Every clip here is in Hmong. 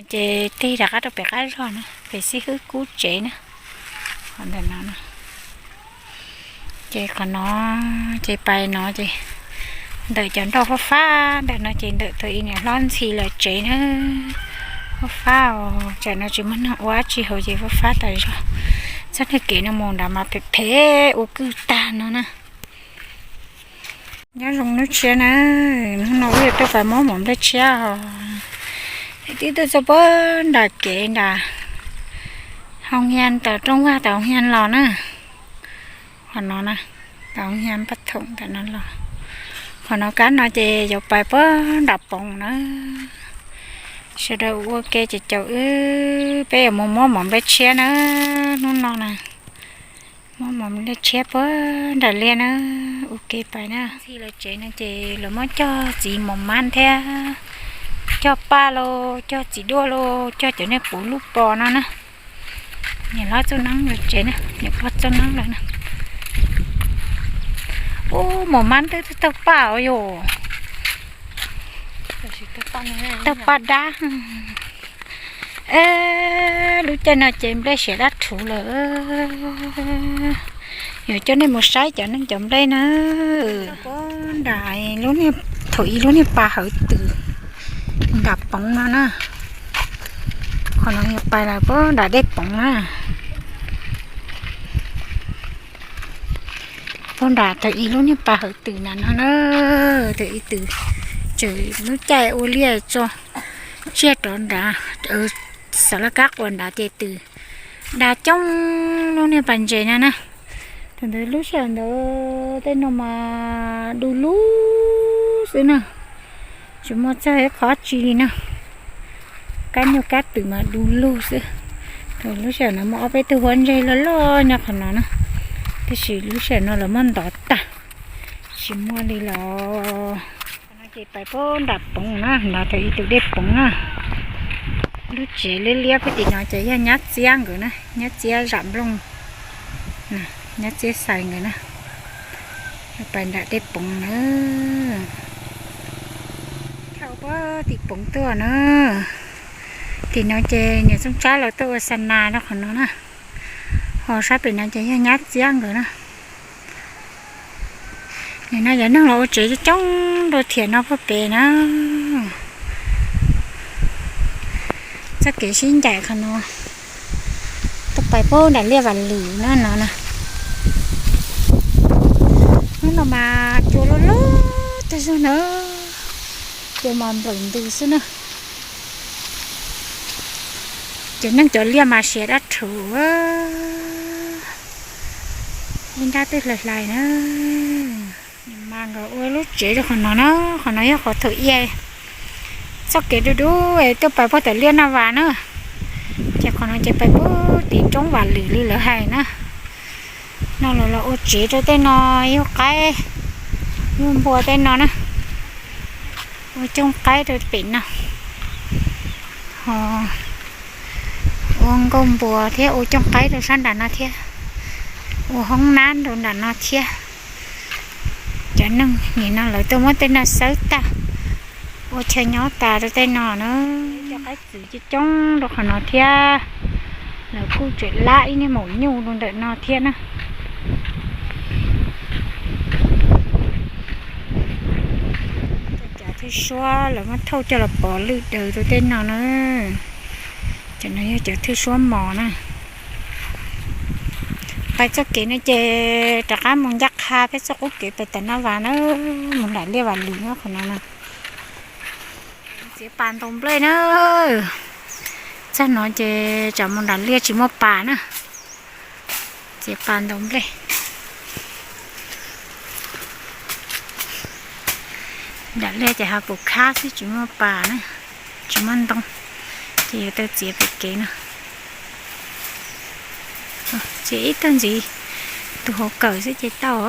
Ces tig rov qab rau pem qab zog na, pem xib hwb kub tsev na. Qhov ntawm no na. Ces qhov no ces pais no ces ntawm cov nroj fab fab ntawm no ces ntawm tus ib niam hlob ntxhi lawv tsev na. Fab fab os, tsam no tsis muaj neeg ua dab tsi hauv ces fab fab tas zog. Txoj niag kev no mus nrad mas phem phem ua kwj tag no na. Nyob zoo hnub tshiab na, hnub no wb yuav tuaj pais muab mov nplej tshiab os. Twb tuaj txog puag nram kev nram hoo hia, tom rooj vag tom hoo hia los na. Qhov no na, tom hoo hia paj thoom ntawm no los. Qhov no kab no ces yuav pais puag nram Poov na. Sawv daws ua ke ces caum wb, peb yuav mus muab mov nplej tshiab na. Hnub no na, muab mov nplej tshiab puag nram liaj na. Ua ke pais na. Ntxhi lawv tsev no ces lawv muab cog txiv mos mab thiab, cog paj los cog txiv duaj los cog cov niag puv lub pos no na. Niam hlob Txooj Neeb lawv tsev na, niam pog Txooj Neeb lawv na. Ub, mos mab twb taug paj os yom. Taug paj dab. Lub caij no ces nplej siav dab rhuv lawm. Yuav coj nej mus saib cov neej cov nplej na. Nram, thaum ub lub niag pas hawv twm nram Poov no na. Qhov no yog pais lawm puag nram dej Poov na. Puag nram thaum ub lub niag pas hawv twm na no na. Thaum ub twm, tseem lub caij ua liaj tso tsiaj rov nrad, xav laj kab quas nrad ces twm da coob lub niag pas ntses no na. Thaum ntawd lub sij hawm ntawd tej no mas du lug xwb na, tsis muaj txog ib qho tsi li na. Kab nyuj kab twm mas du lug xwb. Thaum lub sij hawm no muaj ob peb tug huab ntseg loj loj nyob qhov no na, tiam sis lub sij hawm no lawv muab ntov tag, tsis muaj li lawm. No ces pais puag nram Poov na, nrad thaum ub tus dej Poov na. Lub tsev liab liab puag tim no ces yog nyab Txiab nkawd na, nyab Txiab zam nplooj, nyab Txiab Xais nkawd na. Pais nram dej Poov na, dhau puag tim Poov tuaj na. Tim no ces niam Txooj Tsab lawv tuaj ua xa nas rau qhov no na. Ho sab pem no ces yog nyab Txiab nkawd na. Nim no cov neeg los ua tsev coob coob rau thiam no puag pem na. Txoj kev sib ncaim qhov no tuaj pais puag nram liaj Vam Lwm na no na. Hnub no mas cua loj loj tag zog na, cua mas nplawm ntws xwb na. Cov neeg cov liaj mas siav dab rhuv, ib nrab twb hlais hlais na. Mas nkawd ua lub tsev rau qhov no na, qhov no yog qhov thaum ub txoj kev du du es tuaj pais puag tom liaj Naj Vas na. Ces qhov no ces pais puag tim roob Vam Lwm li lawv hais na. No lawv los ua tsev rau tej no, yug qaib yug npua tej no na. Ua cooj qaib rau pem no, ho ua nkauj npua thiab ua cooj qaib rau sab nram no thiab, ua hoob nab rau nram no thiab. Cov neeg nim no lawv tuaj muab tej no xawb tag, ua chaw nyob tas rau tej no na. Cov qaib txwv coob coob rau qhov no thiab. Lawv kuj tseem lab ib niag maum nyuj rau ntawm no thiab na. Cov thwj suab lawv muab thauj coj los pov lwm daws rau tej no na. Cov no yog cov thwj suab mos na. Pais txoj kev no ces rov qab mus ncaj qha peb txoj qub kev pais tas Naj Vas na, mus nram liaj Vam Lwm na qhov no na. Txiav pas ntaus nplej na. Txog no ces tsam mus nram liaj tsis muaj pas na. Txiav pas ntaus nplej. Nram liaj ces ha pum khab xwb tsis muaj pas na, tsis muaj ntoo, ces yuav tau txiav pem kev no. Txiav ib tag ntxiv, tus hauv kawm xwb ces tau.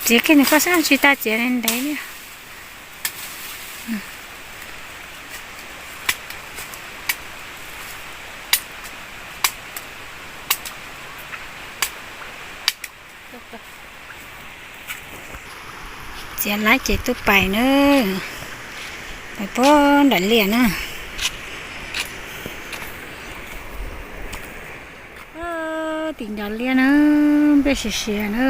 Txiav kiag nws koj xab tsis tas txiav ntev li. Txiav laib ces tuaj pais na, pais puag nram liaj na. Tim nram liaj na, nplej siav siav na.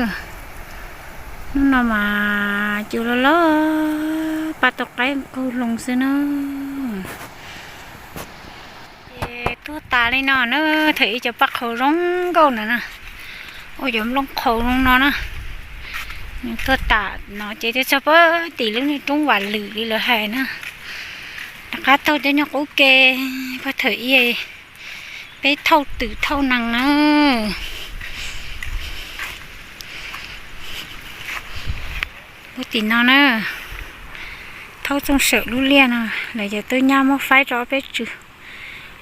Hnub no mas cua loj loj, paj tau qaib qaug loo xwb na. Ces tuag tas li no na, thaum ub cov paj qhaus zoo nkauj no na, ua cov nplooj qhaus zoo no na. Tuag tas no ces twb txog puag tim lub niag roob Vam Lwm li lawv hais na. Rov qab taug cov nyuag qub ke, puag thaum ub peb thauj twm thauj nees na. Puag tim no na, thauj txooj sawm lub liaj no, lawv cov tub nyab muab faib rau ob peb tswm,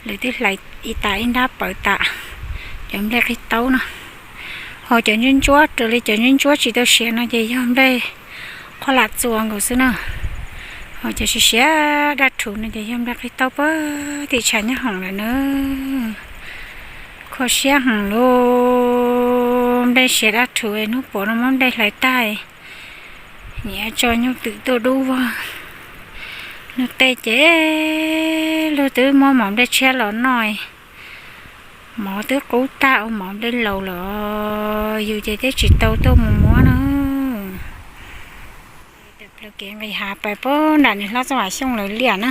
lawv twb hlais ib tas ib nrab pawv tas cov nplej qig taub no. Ho cov ntsuab ntsuab, raws li cov ntsuab ntsuab tsis tau siav no ces yog nplej qhuab lam txua nkaus xwb na. Ho cov siav siav dab rhuv no ces yog nplej qig taub puag tim tshav nyob hoom lawm na. Kho siab heev lauj, nplej siav dab rhuv, hnub puav no muab nplej hlais tag, niam tso nyuj twm tuaj dub vog. Nws tej ces luag twb muab mov nplej tshiab los noj, mov twb qub tag ua mov nplej laus los yus ces twb tsis tau tuaj mus muab na. Tawm plaws kev nqis hav pais puag nram niam hlob Txooj Vam Xyooj lawv liaj na,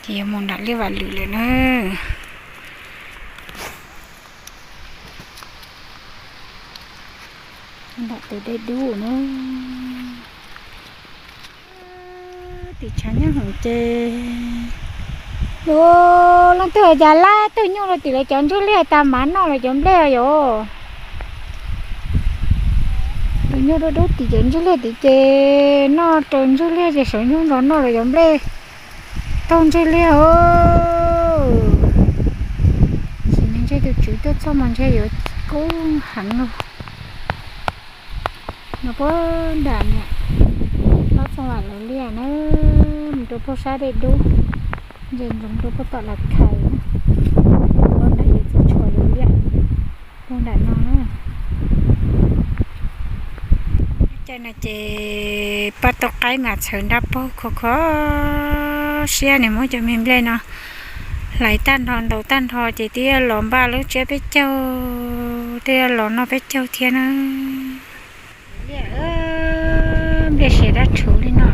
ces yuav mus nram liaj Vam Lwm lawm na. Nram tus dej dub na. Tim tshav nyob hoom ces, ua, leej twg cas laj tug nyuj rau tim lawv cov ntsuj liaj tas mas noj lawv cov nplej yom. Tus nyuj dub dub tim cov ntsuj liaj tim ces noj raws ntsuj liaj ces sawv nyuj nrog noj lawv cov nplej taug ntsuj liaj os. Sim neej ntshe tus tswv tuaj txog mas ntshe yuav kub heev no. No puag nram niam hlob Txooj Vam lawv liaj na, mus rau puag sab dej dub, ntsia ntsoov rau puag tom Las Khais na. Puag nram yawm txiv tshuam lawv liaj, puag nram no na. Caij no ces paj tau qaib mas txhawv nrab paug, kho kho siab nws muab cov me nplej no hlais tag nrho ntaus tag nrho ces twb los npaj lub tsiab peb caug, twb los noj peb caug thiab na. Nplej siav dab rhuv li no,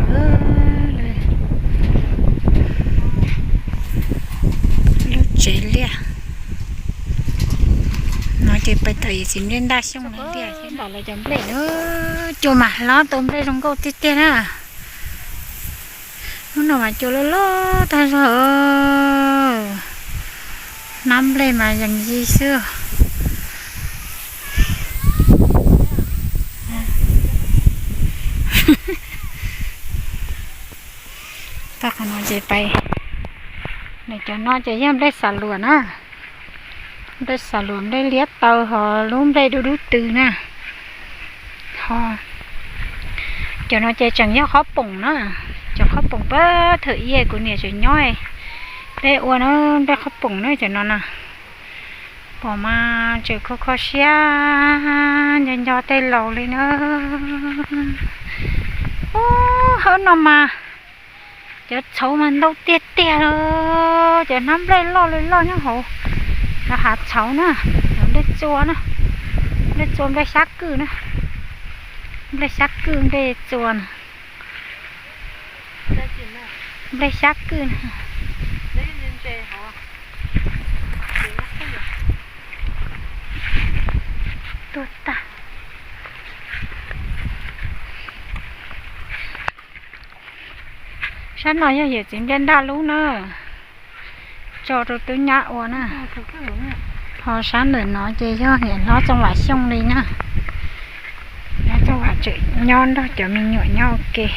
lub tsev liaj no ces pais tom yawm txiv Npliaj Ntaj Xyooj lawv liaj thiab. Cua mas hlob tau nplej zoo nkauj tiag tiag na. Hnub no mas cua loj loj tag zog, hnab nplej mas yees yi xwb. Tau qhov no ces pais, cov no ces yog nplej xav luam na, nplej xav luam, nplej liab taw, ho lub nplej dub dub tw na. Ho cov no ces tseem yog qhob poom na, cov qhob poom puag thaum ub kuv niam tseem nyob, peb ua na, nplej qhob poom na cov no na. Pom mas tseem kho kho siab nco nco tej laus li na. Ub, hauv no mas cov txhauv mas ntau tiag tiag li, cov hnab nplej loj li loj nyob hauv cov hav txhauv na. Cov nplej txua na, nplej txua nplej xyab kwj na, nplej xyab kwj nplej txua na, nplej xyab kwj na. Tuag tag. Sab no yog yawm txiv Npliaj Ntaj lub na, tso rau tub nyab ua na. Ho sab ntawm no ces yog niam hlob Txooj Vam Xyooj li na. Nyob Txooj Vam tseem nyob nrog cov me nyuam nyob ua ke.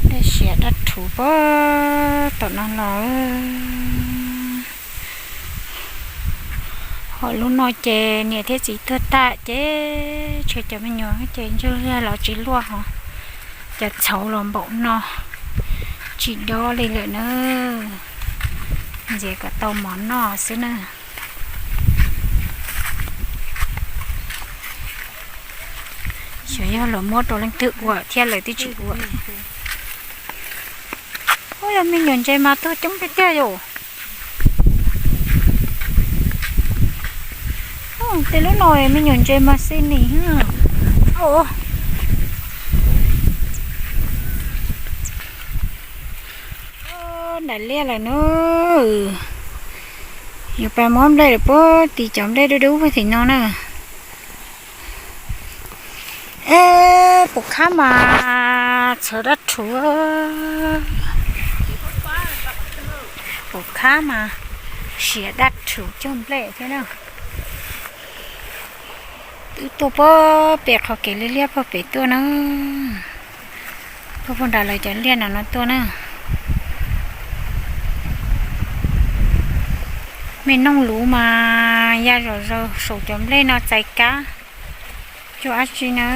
Dej siav dab rhuv puag tom no los. Ho lub no ces niam thiab txiv tuag tag ces tshuav cov me nyuam ces ntsuj liaj los tsis luaj hos, cov txhauv los npaum no tsis dob li lawm na. Ntxias kom tau mov noj xwb na. Xyov yog lawv muab rau leej twg ua thiab lawv twb tsis ua. Ua yog me nyuam ntses mas tuag coob tiag tiag yom. Tej lub no me nyuam ntses mas xi nim. Nram liaj lawm na. Yuav pab muab nplej lawm puag tim cov nplej dub dub puag tim no na. Eb, pum khab mas txhawv dab rhuv. Pum khab mas siav dab rhuv cuag nplej thiab na. Twb tuaj puag pem qhov kev liab liab puag pem tuaj na. Puag puag nram lawv cov liaj no no tuaj na. Me noog luv mas ya zom zaws saum cov nplej no txais kab cuag dab tsi na.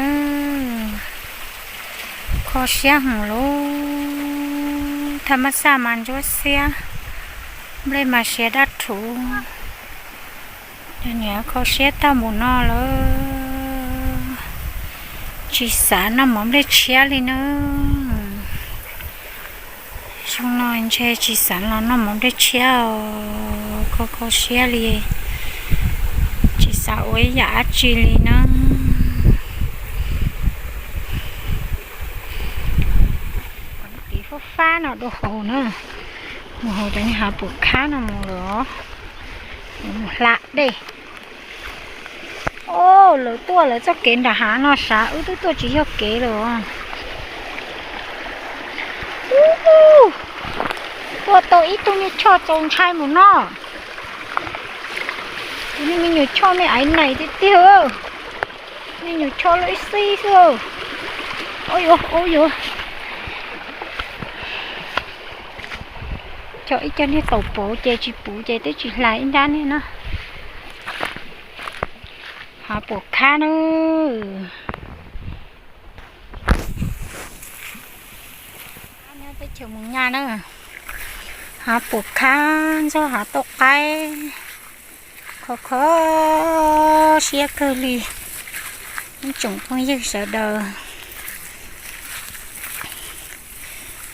Kho siab heev lauj. Thaj mab xaj mas ntsuab xiab, nplej mas siav dab rhuv. Niam kho siab tag npaum no lawm, tsis xav noj mov nplej tshiab li na. Xyoo no ntshe tsis xav los noj mov nplej tshiab os, kho kho siab li, tsis xav ua ib yam dab tsi li na. Tiv fab fab no dua hauv na, mus hauv cov niag hav pum khab no mus lawm, mus hla dej. Lawv tuaj lawv txoj kev nram hav no sav, wb twb tuaj tsis yog kev lawm. Tuaj tau ib tug niag choj txaus ntshai mus no. Tus niag me nyuam choj me aiv nees tiag tiag, me nyuam choj loj ib xib xwb. Ub yuav, ub yuav. Cov ib co niag taum pauv ces tsis puv ces twb tsis hla ib nrab niag na. Hav pum khab na. Teb chaws mus nyaj na. Hav pum khab ntxog hav tauj qaib, kho kho siab kawg li. Ib tsoom phooj ywg sawv daws,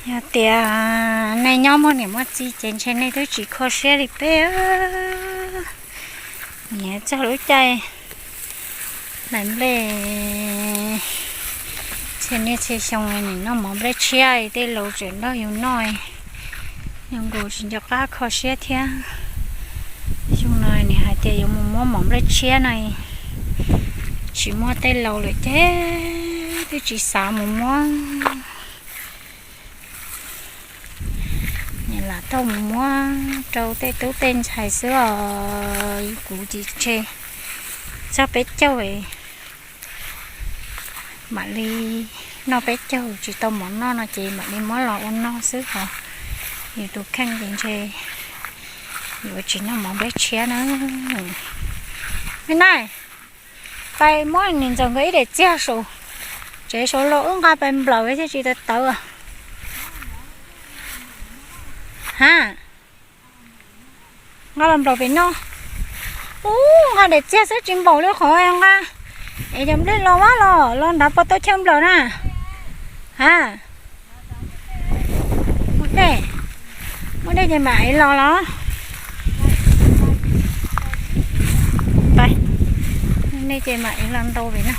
yog tias nej nyob muaj niam muaj txiv ces ntshe nej twb tsis kho siab li peb. Niam txog lub caij hlais nplej, txhia niaj txhia xyoo nim noj mov nplej tshiab, tej laus tseem nrog yus noj, yus nkaus tsis nco qab kho siab thiab. Xyoo no nim hais tias yuav mus muab mov nplej tshiab no, tsis muaj tej laus lawm ces twb tsis xav mus muab. Nim lam tau mus muab rau tej tub tej ntxhais xwb os, kuv ces tseg txog peb caug, mam li noj peb caug tsis tau mov noj no ces mam li muab los ua noj xwb os. Yus tus kheej ces ntshe yuav tsis noj mov nplej tshiab na. Me na, pais muab niam ntxawm nkawd ib daim txiag saum tsev saud los wb nqa pais nplawm thiaj tsis tawv tawv. Ha, nqa los nplawm pem no. Ub, nqa daim txiag xwb tsis npaum li qhov nqa es cov nplej los vab los los nrad puas tau chaw nplawm na. Ha, muaj dej, muaj dej ces mam ev los los. Nej ces mam ev los ntau vim no.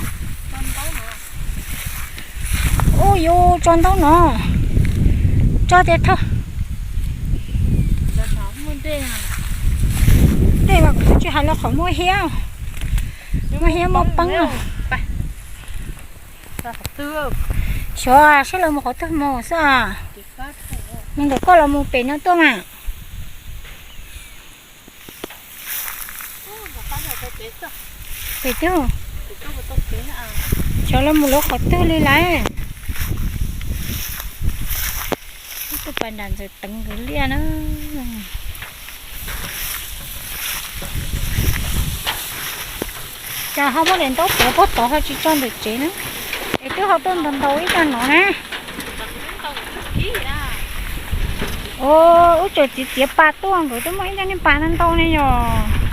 Ub, yuav tso ntaub no, tso tias thawj. Dej mas kuv twb tsis hais los qhov muaj hiab, muaj hiab muaj peeb. Xyov seb lawv mus qhov twg mus xwb. Mus ntawm koj los mus pem no tuaj mas. Pem twg? Xyov lawv mus lawv qhov twg li lawm. Ib tug pas nram ntxawm teev nkawd liaj na. Cas ho muab daim ntaub puav puag tod ho tsis tso ntawm tsev na? Es twb ho tuaj ntau ntau ib co no na. Ub, tseem txiav txiav pas tuaj, nkawd twb muaj ib co niag pas ntau ntau ne yog.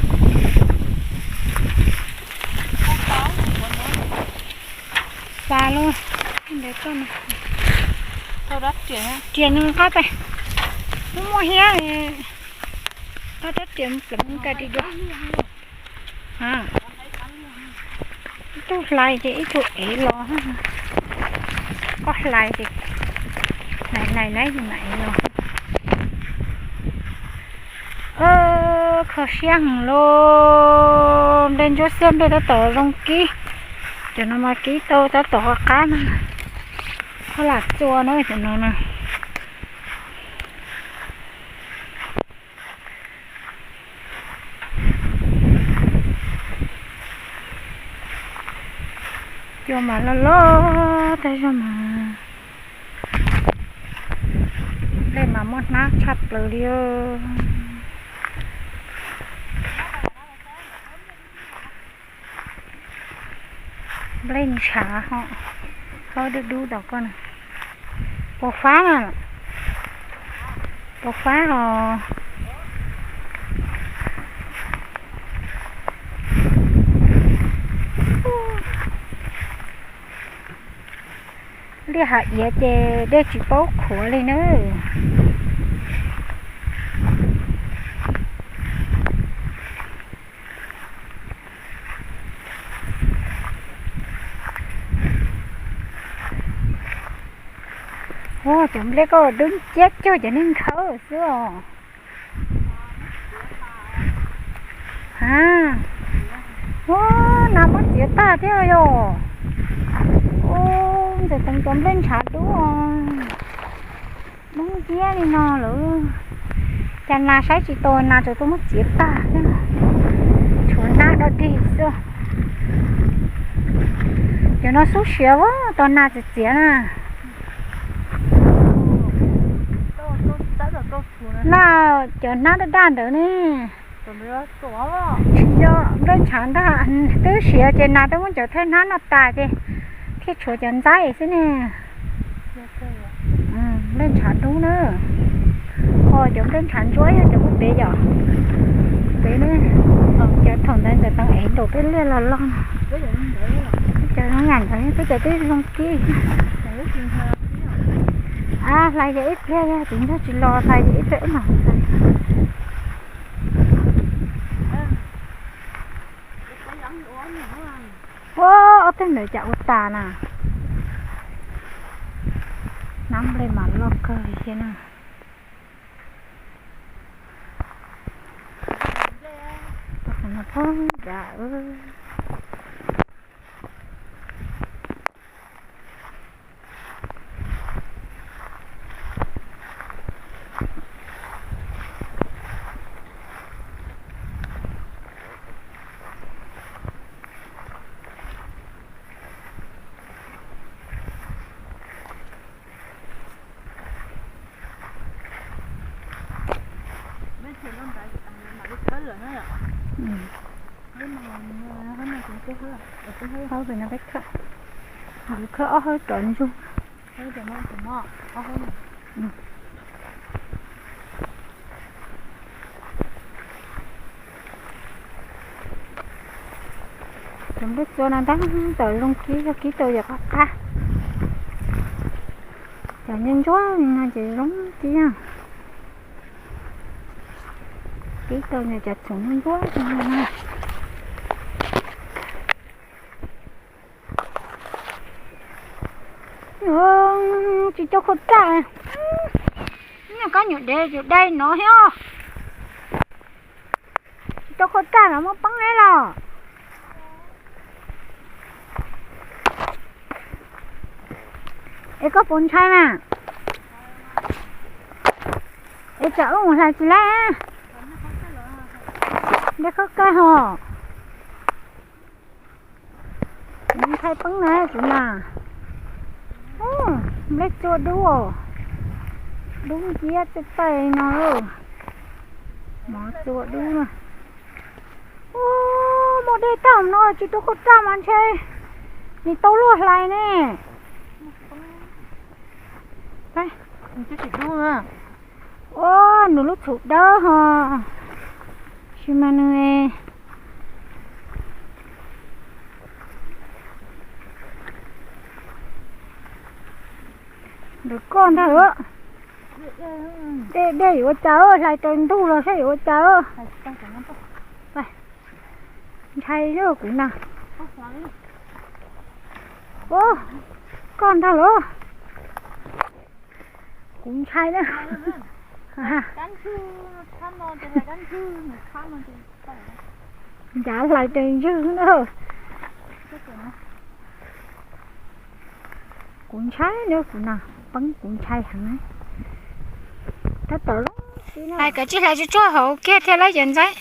Pas los ntev tuaj no. Riam nws qab pes, muaj hiab, qab rab riam pleev ka dim dua. Ib tug hlais ces ib tug ev los, koj hlais ces hlais hlais lawm ces mam ev los. Kho siab heev lauj, nplej ntsuab xiab nplej tab tom zoo kib, cov no mas kib tau tab tom qab qab na, koj lam txua na cov no na. Cua mas loj loj tag zog mas, nplej mas muaj hnab tshaj plaws li. Nplej ntshav ho, khaub dub dub tom koj na. Puas fab na? Puas fab os? Liaj hav iav ces dej tsis paub qhuav li na. Ua cov nplej koj dub nciab cuag cov neeg khawb xwb os. A, ua, nas muab txiav tag thiab yog. Ua, ntxawm teev cov nplej ntshav dub os. Dub nciab li no lawm. Cas nas saib tsis tau, nas tsuas tuaj muab txiav tag thiab. Tshuav hnab dog dig xwb. Cov no xub siav ua tau nas txiav txiav na. Na, cov hnab daj daj ntawd ne. Tsis yog nplej ntshav ntag, twb siav ces nas twb muab cov thawj hnab no tas ces thiaj tshuav cov ntxaib xwb ne. Nplej ntshav dub na. Ho cov nplej ntshav ntsuab yog cov pub pem yom. Pem ne, cov thaum ntawd ntawm teev ev nraum peb liaj los loj. Cov zoo yam ntawd peb cov twb zoo kib. A, hlais ces ib pliag yog tiv nrog tsis los hlais ces ib pliag wb mam hlais. Ua, ob tug ntawd cas ua tas na. Hnab nplej mas loj kawg li thiab na. Phob nrad. Hauv pem no peb khawm, kuv khawb ob hawb rov ntsug. Cov nplej txua no tab tom zoo kib, yog kib tau yog qab qab. Cov nyob ntsuab li no ces zoo kib, kib tau cov txhuv ntsuab ntsuab li no. Tsis tau khau raj, nyuam kab nyuam dev tsis dai no thiab. Tsis tau khau raj mas muaj peeb neb los. Es koj puas ntshai mas? Es tsam wb mus hlais tsis laib, dej khaub kawg hos. Ntshai peeb na kuv mas. Nplej txua dub, dub nciab txawj txaij no. Mov txua dub na. Muaj dej tag no tsis tau khau raj mas ntshe nim tau luaj hlais ne. Ua, nws lub txhuv dawb ho, sis mas nws, Koj ntag, dej dej yuav ua cas, hlais raws ntug los saib yuav ua cas. Ntshai kuv na. Koj ntag los. Kuv ntshai na. Ncav hlais raws ntswg na. Kuv ntshai na, kuv na, peeb kuv ntshai heev. Tab tom hlais kawm tsij hlais tsuag tsuag hauv kiag thiab lawm cov ntxhais.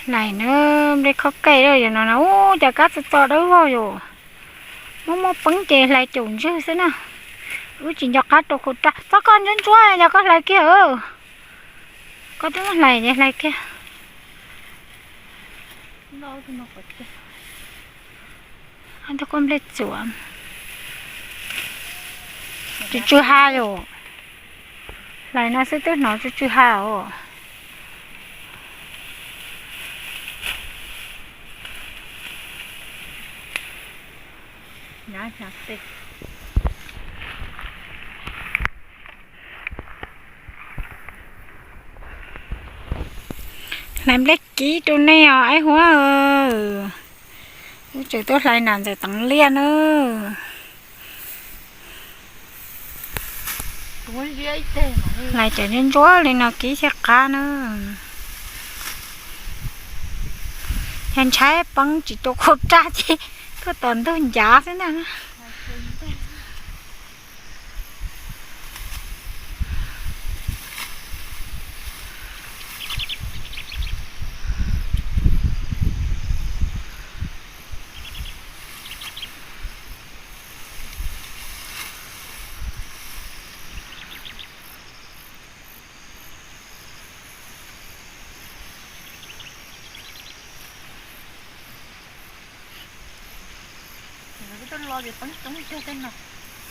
Hlais na, nplej khob kaij lawm no na, ub, cas kab txo txo dawb vog yom. Muaj muaj peeb ces hlais caum ntswg xwb na. Wb tsis nco qab rau khau raj. Txob koj ntsuab ntsuab yog koj hlais kiag. Koj twb muab hlais ces hlais kiag. Koj nplej txuas. Tsw tsw ha yom. Hlais no xwb twb hnov tsw tsw ha os. Hlais nplej kiv rau nej os, aib huab. Wb tseem tuaj hlais nas ntxawm teev liaj na. Hlais cov ntsuab ntsuab li no kiv thiaj qab na. Yog ntshai peeb tsis tau khau raj ces tuaj tos ntug ncav xwb ntag.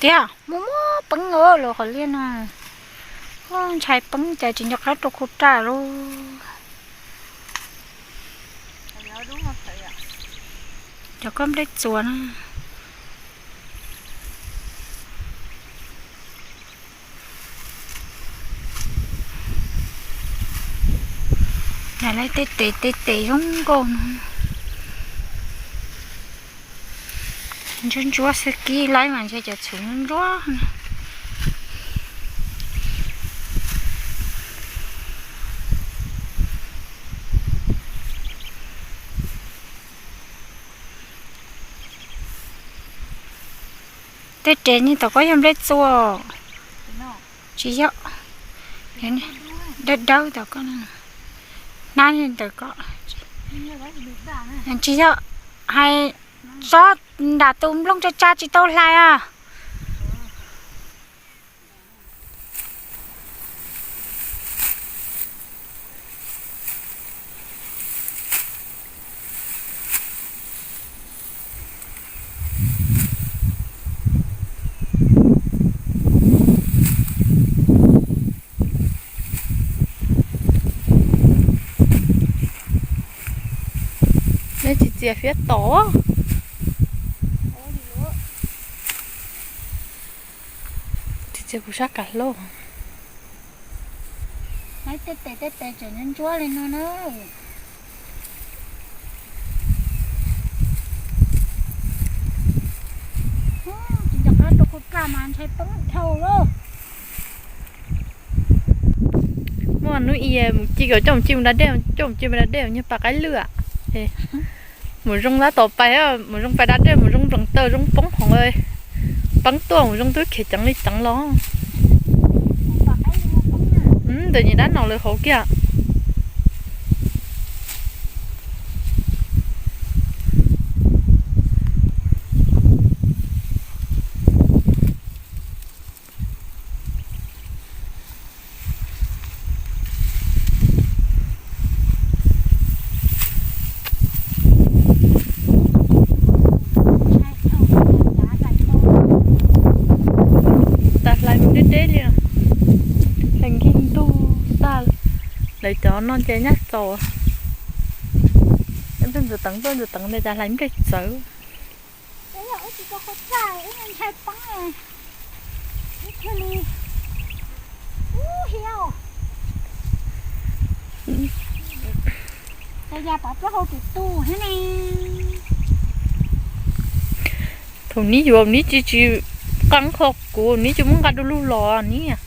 Tiag, muaj muaj peeb los qhov liaj no. Ntshai peeb cas tsis nco qab rau khau raj lauj. Cov koj nplej txuas na. Yam li tej tes tej tes zoo nkauj no. Ntsuab ntsuab xwb, kib laib mas ntshe cov txhuv ntsuab. Tej res nyuag tom koj yog nplej txua? Tsis yog. Dawb dawb tom koj, hnab ntawm koj. Tsis yog, hais tsob nram tus nplooj tsa tsa tsis tau hlais a. Neb tsis txias fiab tom. Tsis txias kuv sab kav hlaub. Tej tes tej tes tseem ntsuab li no na. Tsis nco qab rau khau raj mas ntshai peeb dhau lauj. Muaj hnub ib mus ci kom coj mus ci mus da dej, coj mus ci mus da dej nyuag pas qaib lwj. Mus zoo tab tom pais, mus zoo pais da dej, mus zoo nplees taw zoo poob hauv. Peeb tuaj mus zoo twb khiav ceev li ceev los. Ntawm nyias dab no lawv hauv kiag. Tas hlais mus deb deb li, hlais nkig ntug tag. Lawv cov no ces nyab txaus. Ntxawm teev tuaj ntxawm teev ntawd cas hlais nplej txawv. Ntshai peeb. Thiaj li ub hiau. Ces yog pov plaub hau tus tus thiab ne. Thaum neb yuav neb tsis tsis qab qho kuv, neb tsis muab nqa du lug los neb.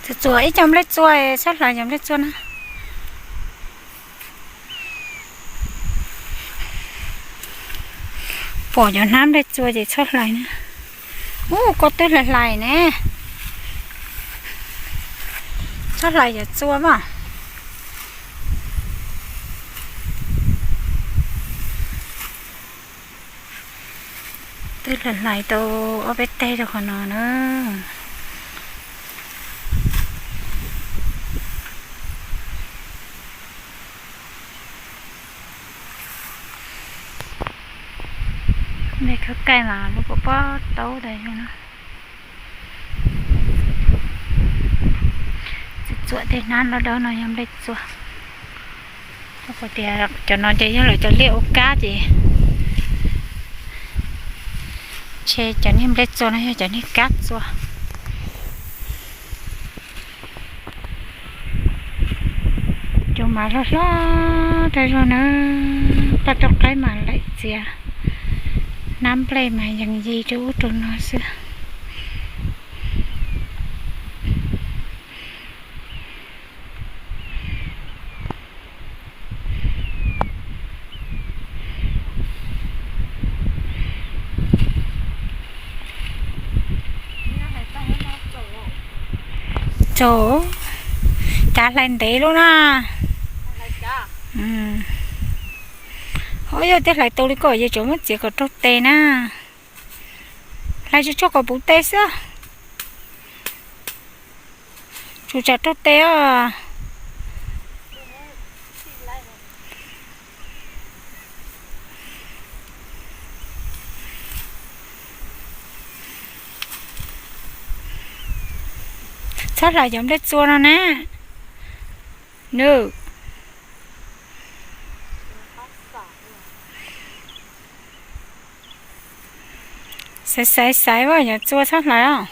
Txuas txuas ib co nplej txua, txhob hlais cov nplej txua na. Pom cov hnab nplej txua ces txhob hlais na. Ub, koj twb hlais hlais ne. Txhob hlais cov txua mas. Twb hlais hlais tau ob peb teg rau qhov no na. Nplej khaub kaij mas lub pob pob taub tas zog na. Txuam txuam tej hnab dawb dawb no yog nplej txua. Koj puas tias cov no ces yog lawv cov liaj ua kab ces, ces cov niag nplej txua no yog cov niag kab txua. Cov mas hlob hlob tas zog na, paj rau qaib mas laim txias, hnab nplej mas yees yi rau ub rau no xwb. Txaus, cav hlais ntev lub na. Ho yog tias hlais tau li ko ces tsuas muab txiav kom raug tes na. Hlais tsuas tsuag kom puv tes xwb. Tsuas tsam raug tes os. Txhob hlais cov nplej txua no na. Nws xaiv xaiv xaiv os, cov txua txhob hlais os.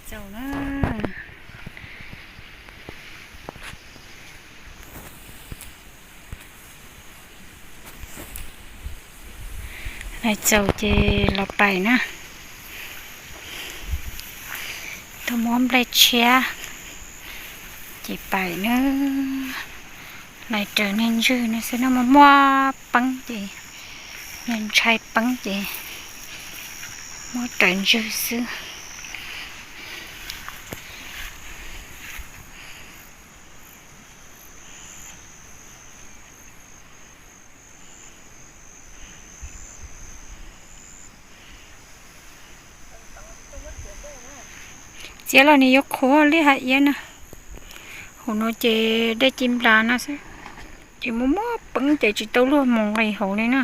Txaus na. Hlais txaus ces los pais na. Tuaj muab nplej tshiab ces pais na. Hlais raws niag ntswg no xwb na, muaj muaj peeb ces, niag ntshai peeb ces muab raws ntswg xwb. Txiav los nws yuav qhuav li hais iab na. Hauv no ces dej ci nplas no xwb, ces muaj muaj peeb ces tsis tau luag mus nqis hauv li na.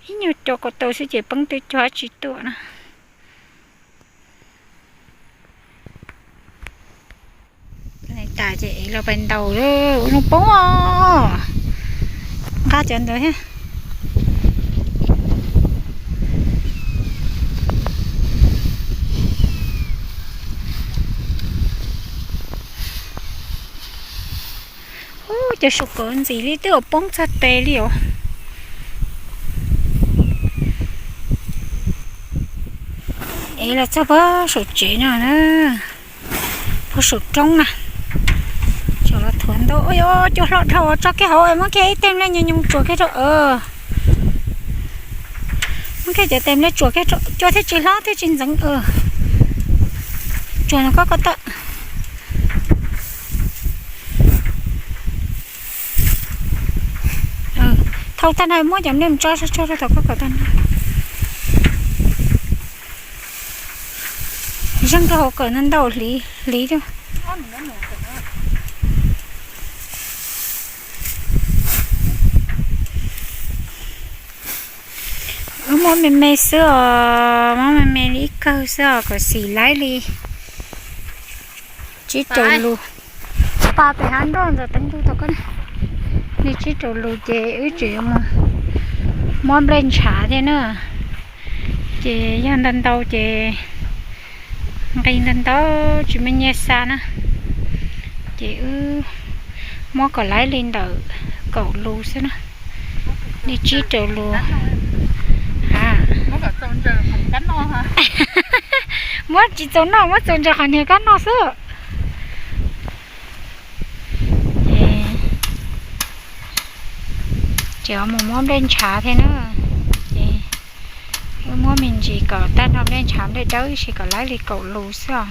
Ib nyuag co ko taw xwb ces peeb twb cog tsis tuaj na. Hlais tas ces los pais ntaus lawm, ua zoo poob os. Nqa cov ntawd thiab. Cov saum kawm ntxim li twb yuav poob txog tes li os. Es los txog puag saum tsev no na, puag saum roob na. Tseem los thuav ntau, ua yuav cua hlob dhau tso kiag hauv, muab kiag ib teg nplej nyoos nyoos tsuas kiag rau. Muab kiag cov tes nplej tsuas kiag rau, cua thiaj tsis hlob thiaj tsis ntxeev. Tsuas no koj ko taw. Thau tag no muab cov nplej mus tso tso rau tom koj kawm tag no. Zeeg rau hauv kawm ntau ntau hliv hliv rau. Wb muab me me xwb os, muab me me li ib kawg xwb os kom xim laib li. Tsib rau lus. Pas pem hav nroj ntawm teev ntug tau koj. Li tsib rau lus ces wb tseem yuav mus muab nplej ntshav thiab na. Ces yog ntau ntau ces nqi ntau ntau tsis muaj nyiaj xa na. Ces wb muab kom laib li ntawm kaum lus xwb na. Li tsib rau lus. Muab tsis txaus noj, muab txaus ntsaws qhov niag kab noj xwb. Ces mus muab nplej ntshav thiab na. Ces wb muab me ntsis kom tag nrho nplej ntshav nplej dawb ib si kom laib li kaum lus xwb os.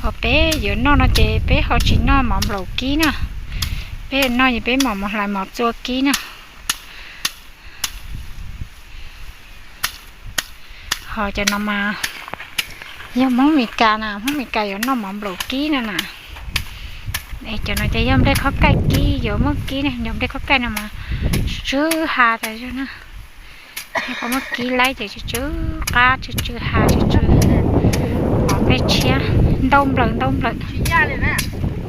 Ho peb yuav noj no ces peb ho tsis noj mov nplaum kib na. Peb yuav noj ces peb mam mus hlais mov txua kib na. Ho cov no mas yog Hmoob Mes Kas na, Hmoob Mes Kas yuav noj mov nplaum kib no na. Cov no ces yog nplej khob kaij kib, yuav muaj kib ne, yog nplej khob kaij no mas tsw tsw ha tas zog na. Yog muaj kib laib ces tsw tsw qab tsw tsw ha tsw tsw. Mov nplej tshiab ntau nplaws ntau nplaws.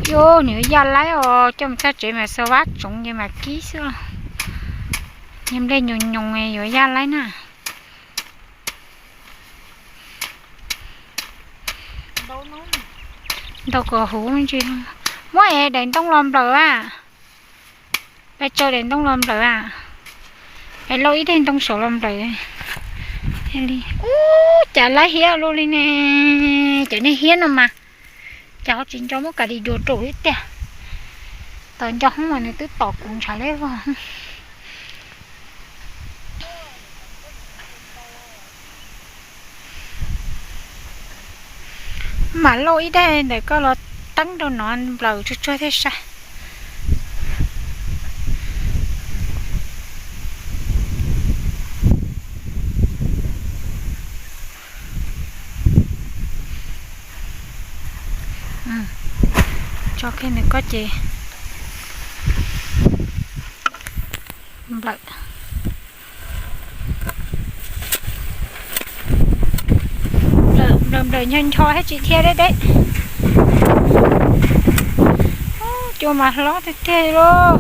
Yuav nws yaj laib os, coj mus txog tsev mas xa vab tsoov ces mas kib xwb. Yog nplej nyoos nyoos yuav yaj laib na. Ntau kom huv me ntsis. Muab es daim ntoo los nplawm a. Peb tso daim ntoo los nplawm a. Peb lauj ib daim ntoo saud los nplawm. Ub, cas laib hiab luaj li ne. Cov niag hiab no mas cas ho tsis nco muab kav li dua rau ib tiag. Tos nco hoob mas nws twb tom kuv ntshav leb vog. Mam lauj ib daim ntawm koj los teeb rau no nplawm tsuag tsuag thiaj sai. Tso kiag nws koj ces nplawm. Nplawm nplawm ncho ncho thiab tsis dhia deb deb. Cua mas hlob tiag tiag li lauj.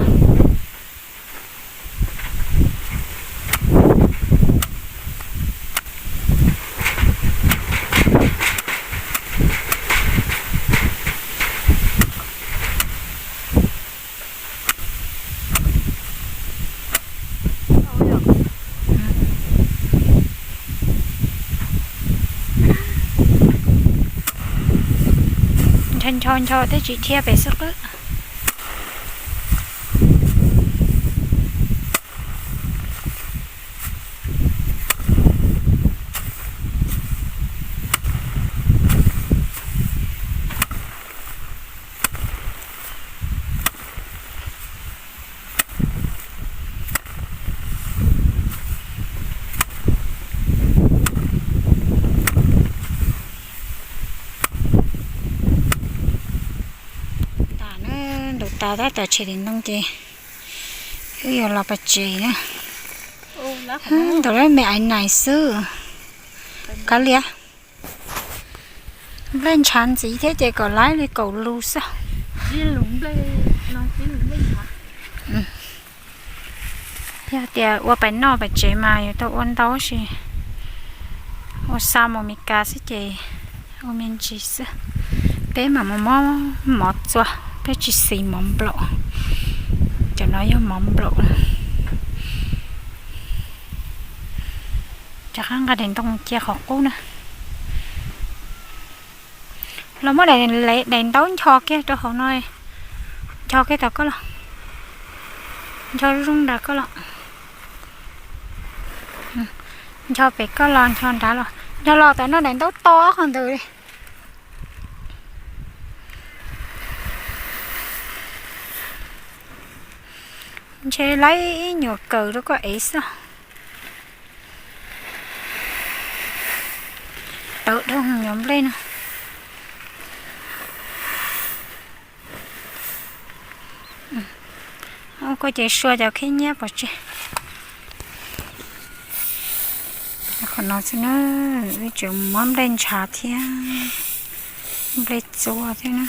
Ncho ncho ncho thiab tsis dhia pem xwb qwb. Tas na, ntaus tas tab tom tshem tim ntoo ces wb yuav los pem tsev na. Ntaus lawm me aiv nais xwb. Kav liam. Nplej ntshav ntxiv thiab ces kom laib li kaum lus xwb. Yog tias ua pais noj pais tsev mas yuav tau ua ntau si. Ua xa mus Mes Kas xwb ces ua me ntsis xwb. Peb mam mus muab mov txua. Tsis xis mov nplaum, cov no yog mov nplaum. Rov qab nqa daim ntoo cia qhov qub na. Los muab daim ntaub ncho kiag rau hauv no, ncho kiag tau koj los, ncho zoo nrad koj los, ncho pem koj los ncho nrad los, ncho los tau no daim ntaub to ob qhov ntawd li. Ntshe laib ib nyuam kawm rau koj ev xwb. Tawv dhau nyuam nplej no. Koj ces sua cov khib nyiab pov tseg. Qhov no xwb na, tseem muab nplej ntshav thiab nplej txua thiab na.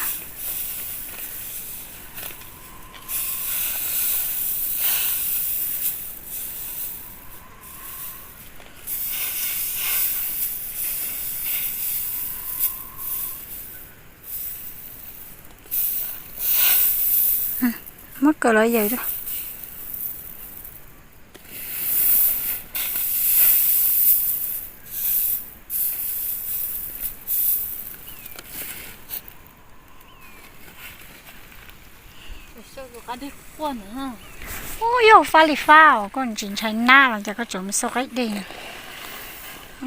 Muab kawm los yawm rau. Ub, yog fab li fab os, koj tsis ntshai nab los cas koj tseem mus xauj qaib deg.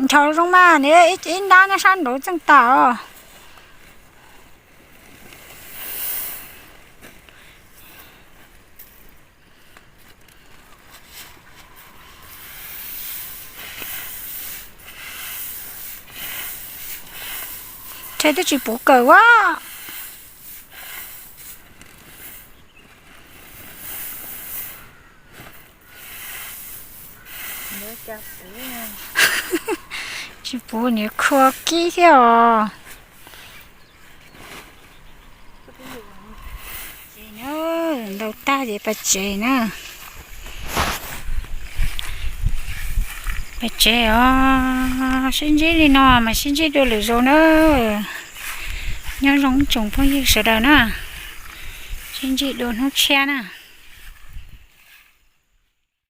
Ntshaus zoo mas, nws ib nrab nyob sab nraud txeej tas os. Ntshe twb tsis puv kawm a. Tsis puv niam khua kib thiab os. Ces na, ntaus tag ces pais tsev na. Pais tsev os, sib ntsib li no mas sib ntsib dua lwm zaus na. Nyob zoo ib tsoom phooj ywg sawv daws na, sib ntsib dua hnub tshiab na.